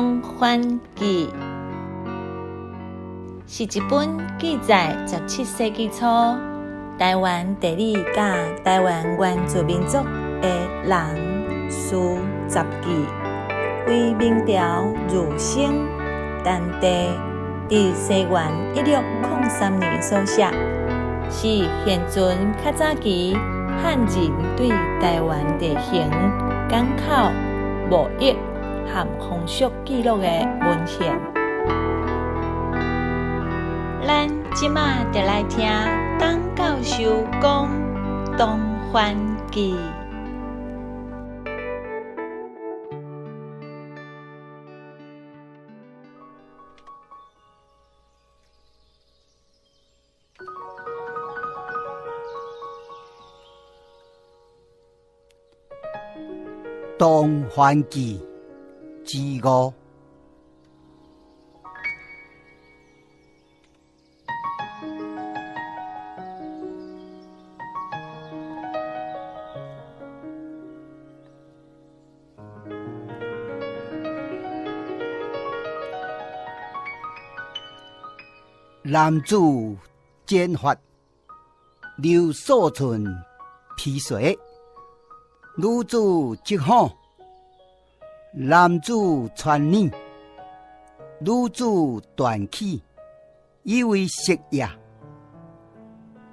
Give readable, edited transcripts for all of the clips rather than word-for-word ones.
東番記》是一本記載17世紀初臺灣地理佮臺灣原住民族的人事雜記，為明朝儒生陳第佇西元1603年所寫，是現存較早期漢人對臺灣地形、港口、貿易和風俗記錄的文獻。咱這馬就來聽董教授講《東番記》。東番記之五。男子剪髮，留數寸皮屑；女子織紡，男子穿呢，女子斷齒，以為飾也。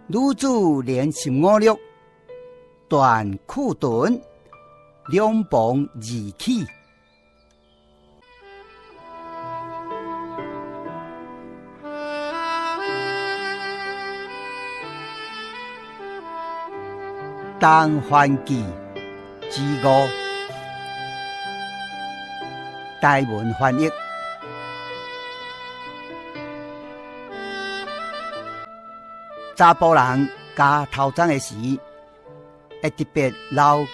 女子年十五六，斷褲臀，兩膀二起。東番記之五，台文翻譯。查埔人鉸頭鬃的時，會特別留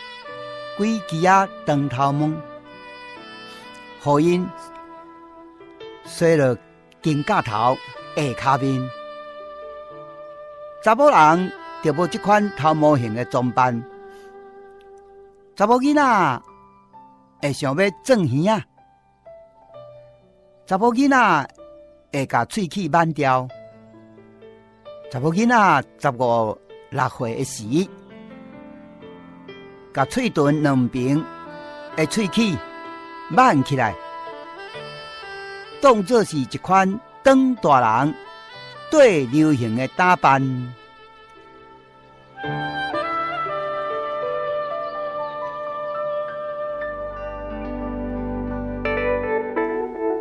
幾支仔長頭毛，予𪜶梳落肩胛頭下跤面。查某人就無這款頭毛型的裝扮。查某囡仔會想欲鑽耳仔，查某囡仔會共喙齒挽掉。查某囡仔十五六歲的時，共喙唇兩邊的喙齒挽起來，當做是一款長大人最流行的打扮。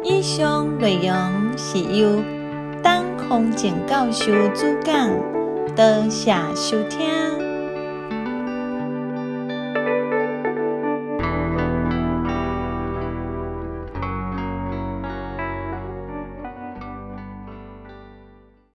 以上內容是由董宏正教授主講，多謝收聽。